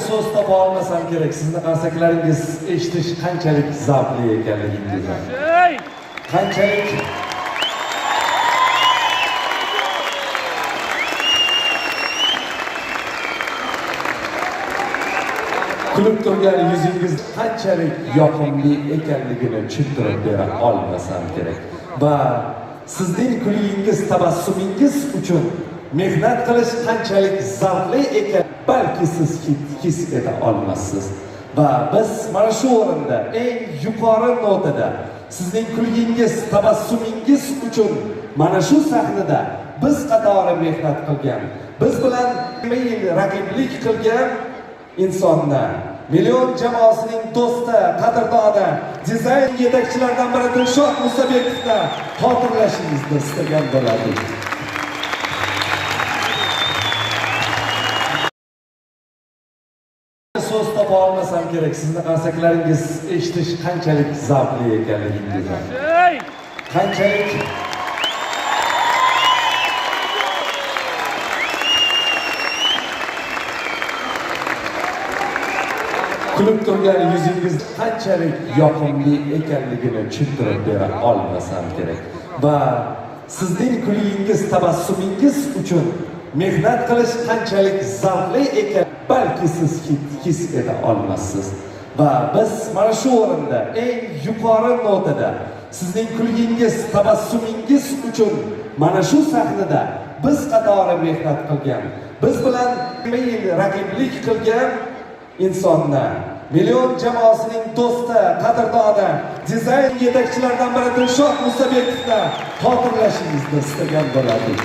So'z topa olmasam kerak, sizni qarsaklaringiz eshitish qanchalik zavqli ekanligingizni. Qanchalik kulib turgan yuzingiz qanchalik yoqimli ekanligini tushuntirib bera olmasam kerak. Va sizning kulgingiz, tabassumingiz uchun mehnat qilish qanchalik zavqli ekan, balki siz his eta olmassiz. Va biz mana shu o'rinda, eng yuqori notada sizning kulgingiz, tabassumingiz uchun mana shu sahnada biz qatori mehnat qilgan, biz bilan yil raqiblik qilgan insonni, Million jamoasining do'sti, qadrdoni, dizayn yetakchilaridan biri Dilshod Musabekovni xotirlashingizni istagan bo'lardik. So'z topa olmasam kerak, sizni qarsaklaringiz eshitish qanchalik zavqli ekanligingizni. Qanchalik kulib turgan yuzingiz qanchalik yoqimli ekanligini tushuntirib bera olmasam kerak. Va sizning kulgingiz, tabassumingiz uchun mehnat qilish qanchalik zavqli ekan, balki siz his eta olmassiz. Va biz mana shu o'rinda, eng yuqori notada sizning kulgingiz, tabassumingiz uchun mana shu sahnada biz qatori mehnat qilgan, biz bilan yil raqiblik qilgan insonni, Million jamoasining do'sti, qadrdoni, dizayn yetakchilaridan biri Dilshod Musabekovni xotirlashingizni istagan bo'lardik.